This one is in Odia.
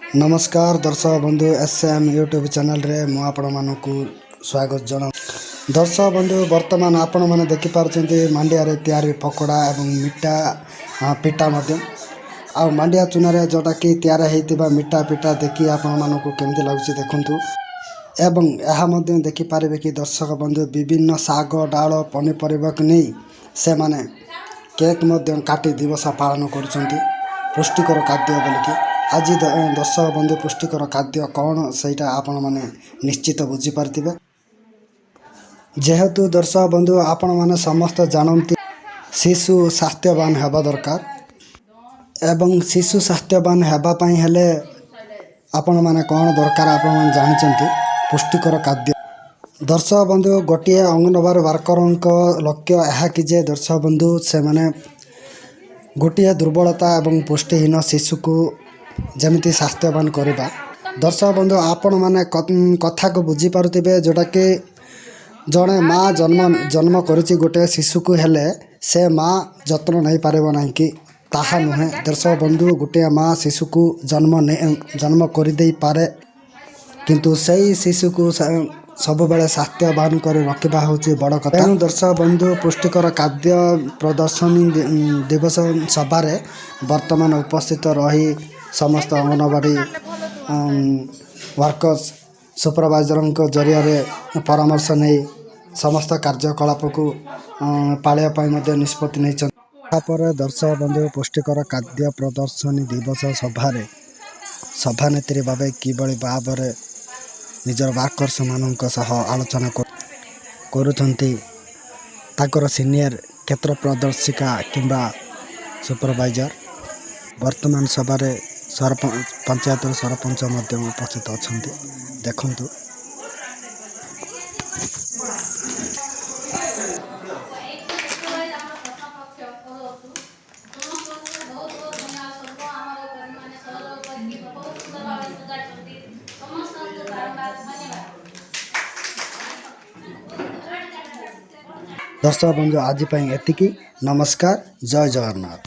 ନମସ୍କାର ଦର୍ଶକ ବନ୍ଧୁ, ଏସ୍ ଏମ୍ ୟୁଟ୍ୟୁବ୍ ଚ୍ୟାନେଲ୍ରେ ମୁଁ ଆପଣମାନଙ୍କୁ ସ୍ୱାଗତ ଜଣାଉଛି। ଦର୍ଶକ ବନ୍ଧୁ, ବର୍ତ୍ତମାନ ଆପଣମାନେ ଦେଖିପାରୁଛନ୍ତି ମାଣ୍ଡିଆରେ ତିଆରି ପକୋଡ଼ା ଏବଂ ମିଠା ପିଠା ମଧ୍ୟ। ଆଉ ମାଣ୍ଡିଆ ଚୁନାରେ ଯେଉଁଟାକି ତିଆରି ହେଇଥିବା ମିଠା ପିଠା ଦେଖି ଆପଣମାନଙ୍କୁ କେମିତି ଲାଗୁଛି ଦେଖନ୍ତୁ। ଏବଂ ଏହା ମଧ୍ୟ ଦେଖିପାରିବେ କି ଦର୍ଶକ ବନ୍ଧୁ, ବିଭିନ୍ନ ଶାଗ, ଡାଳ, ପନିପରିବାକୁ ନେଇ ସେମାନେ କେକ୍ ମଧ୍ୟ କାଟି ଦିବସ ପାଳନ କରୁଛନ୍ତି ପୁଷ୍ଟିକର ଖାଦ୍ୟ ବୋଲିକି। ଆଜି ଦର୍ଶକ ବନ୍ଧୁ, ପୁଷ୍ଟିକର ଖାଦ୍ୟ କ'ଣ, ସେଇଟା ଆପଣମାନେ ନିଶ୍ଚିତ ବୁଝିପାରିଥିବେ। ଯେହେତୁ ଦର୍ଶକ ବନ୍ଧୁ, ଆପଣମାନେ ସମସ୍ତେ ଜାଣନ୍ତି, ଶିଶୁ ସ୍ୱାସ୍ଥ୍ୟବାନ ହେବା ଦରକାର ଏବଂ ଶିଶୁ ସ୍ୱାସ୍ଥ୍ୟବାନ ହେବା ପାଇଁ ହେଲେ ଆପଣମାନେ କ'ଣ ଦରକାର, ଆପଣମାନେ ଜାଣିଛନ୍ତି, ପୁଷ୍ଟିକର ଖାଦ୍ୟ। ଦର୍ଶକ ବନ୍ଧୁ, ଗୋଟିଏ ଅଙ୍ଗନବାଡ଼ି ୱାର୍କରଙ୍କ ଲକ୍ଷ୍ୟ ଏହା କି ଯେ ଦର୍ଶକ ବନ୍ଧୁ, ସେମାନେ ଗୋଟିଏ ଦୁର୍ବଳତା ଏବଂ ପୁଷ୍ଟିହୀନ ଶିଶୁକୁ ଯେମିତି ସ୍ୱାସ୍ଥ୍ୟବାନ କରିବା। ଦର୍ଶକ ବନ୍ଧୁ, ଆପଣମାନେ କଥାକୁ ବୁଝିପାରୁଥିବେ, ଯେଉଁଟାକି ଜଣେ ମା ଜନ୍ମ ଜନ୍ମ କରିଛି ଗୋଟେ ଶିଶୁକୁ, ହେଲେ ସେ ମା ଯତ୍ନ ନେଇପାରିବ ନାହିଁ କି, ତାହା ନୁହେଁ। ଦର୍ଶକ ବନ୍ଧୁ, ଗୋଟିଏ ମା ଶିଶୁକୁ ଜନ୍ମ କରିଦେଇପାରେ, କିନ୍ତୁ ସେଇ ଶିଶୁକୁ ସବୁବେଳେ ସ୍ୱାସ୍ଥ୍ୟବାନ କରି ରଖିବା ହେଉଛି ବଡ଼ କଥା। ତେଣୁ ଦର୍ଶକ ବନ୍ଧୁ, ପୁଷ୍ଟିକର ଖାଦ୍ୟ ପ୍ରଦର୍ଶନୀ ଦିବସ ସଭାରେ ବର୍ତ୍ତମାନ ଉପସ୍ଥିତ ରହି ସମସ୍ତ ଅଙ୍ଗନବାଡ଼ି ୱାର୍କର୍ସ ସୁପରଭାଇଜରଙ୍କ ଜରିଆରେ ପରାମର୍ଶ ନେଇ ସମସ୍ତ କାର୍ଯ୍ୟକଳାପକୁ ପାଳିବା ପାଇଁ ମଧ୍ୟ ନିଷ୍ପତ୍ତି ନେଇଛନ୍ତି। ତାପରେ ଦର୍ଶକ ବନ୍ଧୁ, ପୁଷ୍ଟିକର ଖାଦ୍ୟ ପ୍ରଦର୍ଶନୀ ଦିବସ ସଭାରେ ସଭାନେତ୍ରୀ ଭାବେ କିଭଳି ଭାବରେ ନିଜର ୱାର୍କର୍ସମାନଙ୍କ ସହ ଆଲୋଚନା କରୁଛନ୍ତି ତାଙ୍କର ସିନିୟର କ୍ଷେତ୍ର ପ୍ରଦର୍ଶିକା କିମ୍ବା ସୁପରଭାଇଜର। ବର୍ତ୍ତମାନ ସଭାରେ ପଞ୍ଚାୟତର ସରପଞ୍ଚ ମଧ୍ୟ ଉପସ୍ଥିତ ଅଛନ୍ତି, ଦେଖନ୍ତୁ। ଆମର ପ୍ରଥମ ପକ୍ଷ କରୁଅଛୁ। ସମସ୍ତଙ୍କୁ ବହୁତ ବହୁତ ଧନ୍ୟବାଦ ସ୍ୱରୂପ, ଆମର କର୍ମୀମାନେ ସହଯୋଗ କରିକି ବହୁତ ସୁନ୍ଦର ଭାବେ ସଜାଡ଼ିଛନ୍ତି। ସମସ୍ତଙ୍କୁ ବାରମ୍ବାର ଧନ୍ୟବାଦ। ଦର୍ଶକ ବନ୍ଧୁ, ଆଜି ପାଇଁ ଏତିକି। ନମସ୍କାର, ଜୟ ଜଗନ୍ନାଥ।